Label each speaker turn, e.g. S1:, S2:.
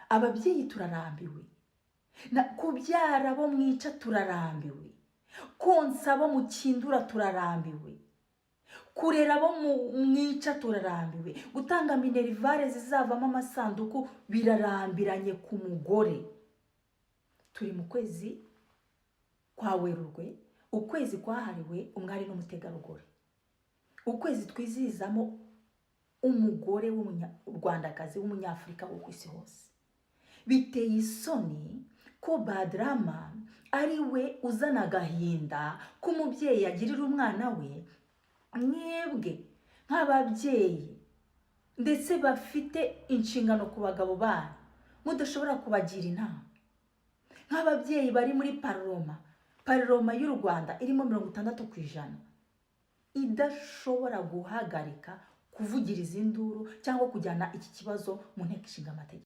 S1: Ababyeyi turarambiwe. Kubyara bo mwica turarambiwe, konsa bo mukindura turarambiwe, kurera bo mwica turarambiwe, gutanga minerval zizavamo amasanduku birarambiranye ku mugore. Turi mu kwezi kwa Werurwe, ukwezi kwahariwe umwari n'umutegarugori, ukwezi twizihizamo umugore w'Umunyarwandakazi, w'Umunyafurika, wo ku isi hose. Biteye isoni ko Badrama ari we uzana agahinda k'umubyeyi agirira umwana we. Mwebwe nk'ababyeyi ndetse bafite inshingano ku bagabo banyu, mudashobora kubagira inama, nk'ababyeyi bari muri parlement y'u Rwanda irimo 60% idashobora guhagarika kuvugiriza induru cyangwa kujyana iki kibazo mu Nteko Ishinga Amategeko.